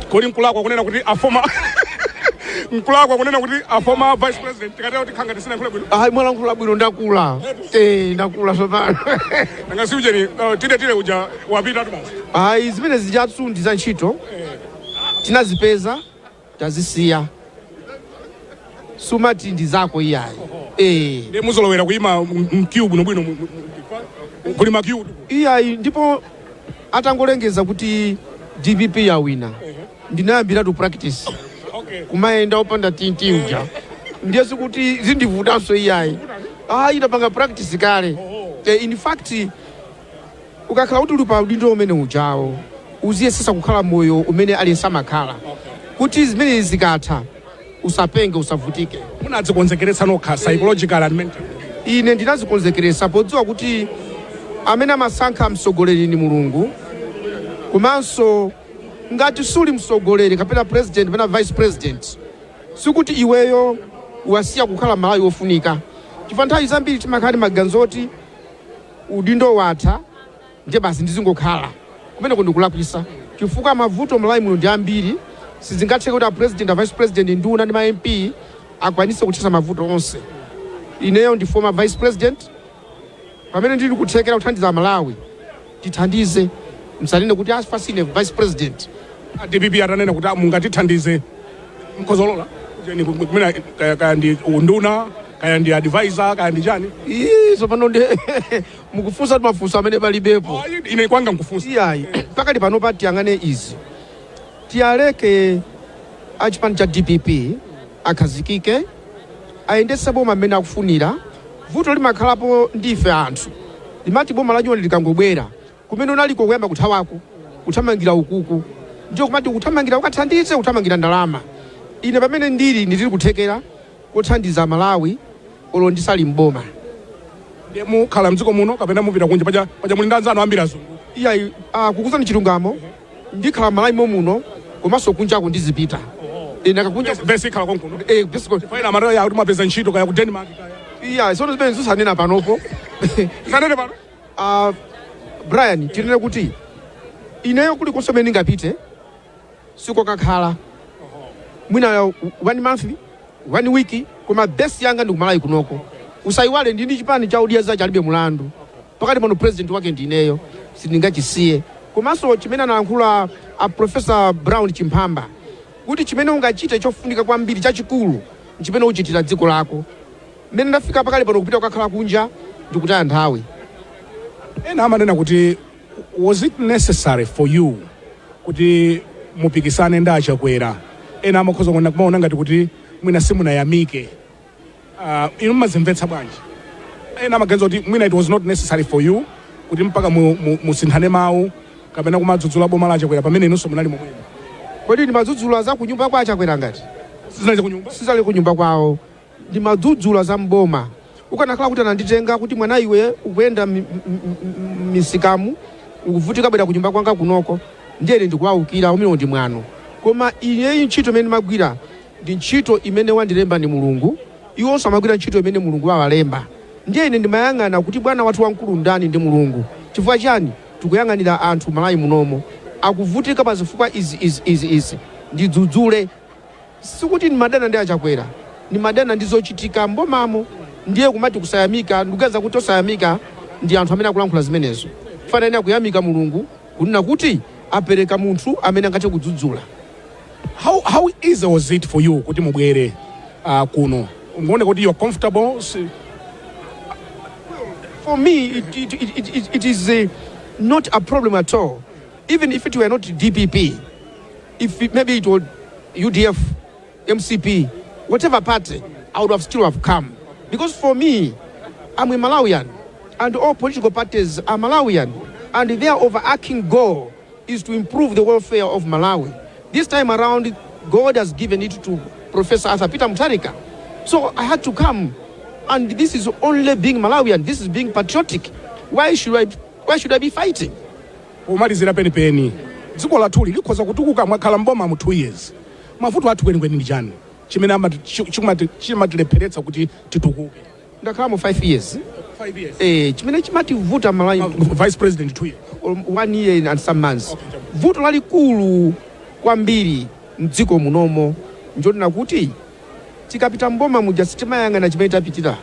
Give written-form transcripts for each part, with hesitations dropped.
Kodi nkulakwa kunena kuti a former, nkulakwa kunena kuti a former vice president? Tikatero tikhanga tisinayankhule bwino. Ayi, mwalankhula bwino, ndakula, ndakula tsopano. Nanga si ujeni, tire tire uja wapita tu basi. Ayi, zimene zijatsu ndi za ntchito, tinazipeza, tazisiya, sumati ndi zako iyayi. Ndiye muzolowera kuyima mqueue bwinobwino, kuli maqueue. Iyayi, ndipo atangolengeza kuti DPP yawina, ndinayambiratu practice kumayenda opanda tinti uja. Ndiye sikuti zindivutanso iyayi, ayi, ndapanga practice kale. In fact, ukakhala kuti uli pa udindo umene ujawo, uziyesesa kukhala moyo umene aliyense amakhala, kuti zimene zikatha usapenge, usavutike. Munadzikonzekeretsa nokha psychological and mental? Ine ndinazikonzekeretsa podziwa kuti amene amasankha mtsogoleri ndi Mulungu. Komanso ngati suli mtsogoleri kapena president kapena vice president, sikuti iweyo wasiya kukhala Malawi wofunika, chifukwa nthawi zambiri timakhala ndi maganizo oti udindo watha, ndiye basi ndizingokhala. Kumeneko ndikulakwisa, chifukwa mavuto Malawi muno ndi ambiri. Sizingatheke kuti a president, a vice president, nduna ndi ma MP akwanise kuthetsa mavuto onse. Ineyo ndi former vice president. Pamene ndili kuthekera kuthandiza Malawi, tithandize. Msanene kuti asifasine vice president. A DPP atanena kuti, "Ah, mungatithandize," mkhozolola ujeni kumene kaya ndi unduna, kaya ndi advisor, kaya ndi chani? Ii, tsopano ndi mukufunsa mafunso amene palibepo. Ah, ine kwanga nkufunsa. Iyayi, pakali panopa tiyang'ane izi, tiyaleke achipani cha DPP akhazikike, ayendetse boma mmene akufunira. Vuto limakhalapo ndife anthu, limati boma lanyuwani likangobwera, kumene unaliko kuyamba kuthawako, kuthamangira ukuku, ndiyo kumati kuthamangira ukathandize, kuthamangira ndalama. Ine pamene ndili kuthekera kothandiza Malawi, olo ndisali mboma. Ndiye mukhala mdziko muno kapena mupita kunja? Paja muli ndi anzanu ambiri azungu. Iyayi, kukuzani chilungamo, ndikhala Malawi momuno, komanso kunjako ndizipita. Ine akakunja Base ikhala konkuno? Basically. Faina amatoya ya kuti mwapeza ntchito kaya ku Denmark, kaya. Iya, sono zimene zisanena panopo. Sanene pano. Brian, tinene kuti ineyo kulikonse kumene ndingapite sikokakhala mwina one month, one week, koma base yanga ndi kumalawi kunoko. Usayiwale ndini chipani cha Odya Zake Alibe Mulandu. Pakati pano president wake ndineyo, sindingachisiye. Komanso chimene analankhula a Professor Brown Chimphamba kuti chimene ungachite chofunika kwambiri, chachikulu, nchimene uchitira dziko lako. Mmene ndafika pakali pano, kupita kukakhala kunja ndikutaya nthawi. Ena amanena kuti, was it necessary for you kuti mupikisane ndi Achakwera? Ena amakhoza kuona, kumaona ngati kuti mwina simunayamike. Inu mumazimvetsa bwanji? Ena amaganiza kuti mwina it was not necessary for you kuti mpaka musinthane mawu kapena kumadzudzula boma la Achakwera pamene inunso munali momwemo. Kodi ndimadzudzula za kunyumba kwa Achakwera ngati? Sizinali kunyumba. Sizali kunyumba kwawo, ndimadzudzula za mboma. Ukanakhala kuti ananditenga kuti, "Mwana iwe, ukuyenda misikamu, ukuvutika, bwera kunyumba kwanga kunoko," ndiye ine ndikuwawukira, umenewo ndi mwano. Koma ineyi ntchito imene ndimagwira ndi ntchito imene wandilemba ndi Mulungu. Iwonso amagwira ntchito imene Mulungu wawalemba. Ndiye ine ndimayang'ana kuti bwana wathu wamkulu ndani? Ndi Mulungu. Chifukwa chani? Tikuyang'anira anthu Malawi munomo akuvutika pa zifukwa izi, izi, izi, izi, ndidzudzule. Sikuti ndimadana ndi Achakwera, ndimadana ndi zochitika mbomamo. Ndiye kumati kusayamika, ndikuganiza kuti osayamika ndi anthu amene akulankhula zimenezo. Fanani akuyamika Mulungu kunena kuti apereka munthu amene angathe kudzudzula. How easy was it for you kuti mubwere kuno? Muone kuti you're comfortable? For me, it is not a problem at all. Even if it were not DPP, if it, maybe it was UDF, MCP, whatever party, I would have still have come. Because for me, I'm a Malawian, and all political parties are Malawian, and their overarching goal is to improve the welfare of Malawi. This time around, God has given it to Professor Arthur Peter Mutharika. So I had to come. And this is only being Malawian. This is being patriotic. Why should I be fighting? Pomalizira penipeni, dziko lathuli likhoza kutukuka? Mwakhala mboma mu 2 years. Mavuto athu kwenikweni ndi chani chimene chimatilepheretsa kuti titukuke? Ndakhala mu 5 years. 5 years. Chimene chimativuta Malawi, Vice president 2 years. One year and some months. Okay, chabwino. Vuto lalikulu kwambiri mdziko munomo njonena kuti tikapita mboma muja sitimayang'ana chimene tapitira.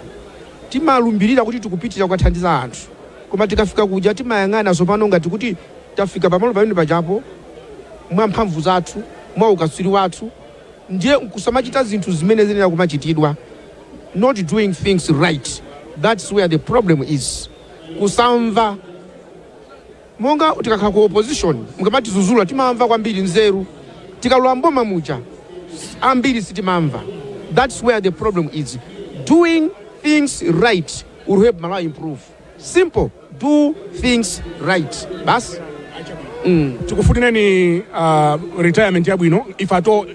Timalumbirira kuti tikupitira kukathandiza anthu, koma tikafika kuja timayang'ana tsopano ngati kuti tafika pamalo pamene pajapo mwa mphamvu zathu, mwa ukatswiri wathu, ndiye nkusamachita zinthu zimene zenera kumachitidwa. Not doing things right, that's where the problem is. Kusamva. Monga tikakhala ku opposition, mukamatizuzula timamva kwambiri nzeru. Tikalowa mboma muja, ambiri sitimamva. That's where the problem is. Doing things right will help Malawi improve. Simple, do things right, basi. Tikufunireni retirement yabwino. Ife ato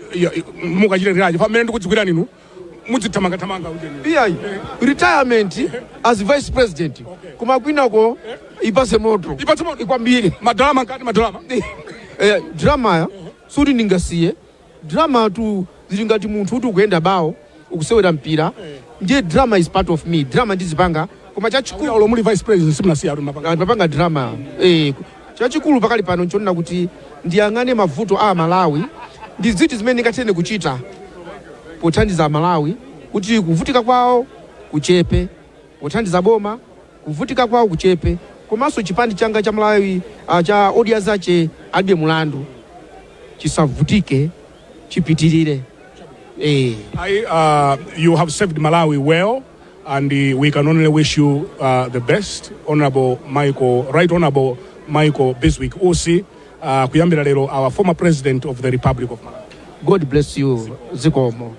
mukachite retire pamene ndikudzikwira ninu mudzithamangathamanga ujeni. Iyayi, retirement as vice president, koma kwinako ipase moto. Ipatse moto. Kwambiri. Madalama nkati madalama. Drama ya suti ndingasiye drama tu. Zili ngati munthu kuti ukuyenda bawo, ukusewera mpira, ndiye drama is part of me. Drama ndizipanga, koma chachikulu Ulo muli vice president simunasiya atu mapanga. Mapanga drama. Chachikulu pakali pano nchonena kuti ndiyang'ane mavuto a Malawi ndi ziti zimene ndingathene kuchita pothandiza Malawi kuti kuvutika kwawo kuchepe, pothandiza boma kuvutika kwawo kuchepe, komanso chipani changa cha Malawi cha Odya Zache Alibe Mulandu chisavutike, chipitirire. You have served Malawi well, and we can only wish you the best, Honorable Michael, Right Honorable Michael Bizwick Usi, kuyambira lero our former president of the Republic of Malawi. God bless you. Zikomo.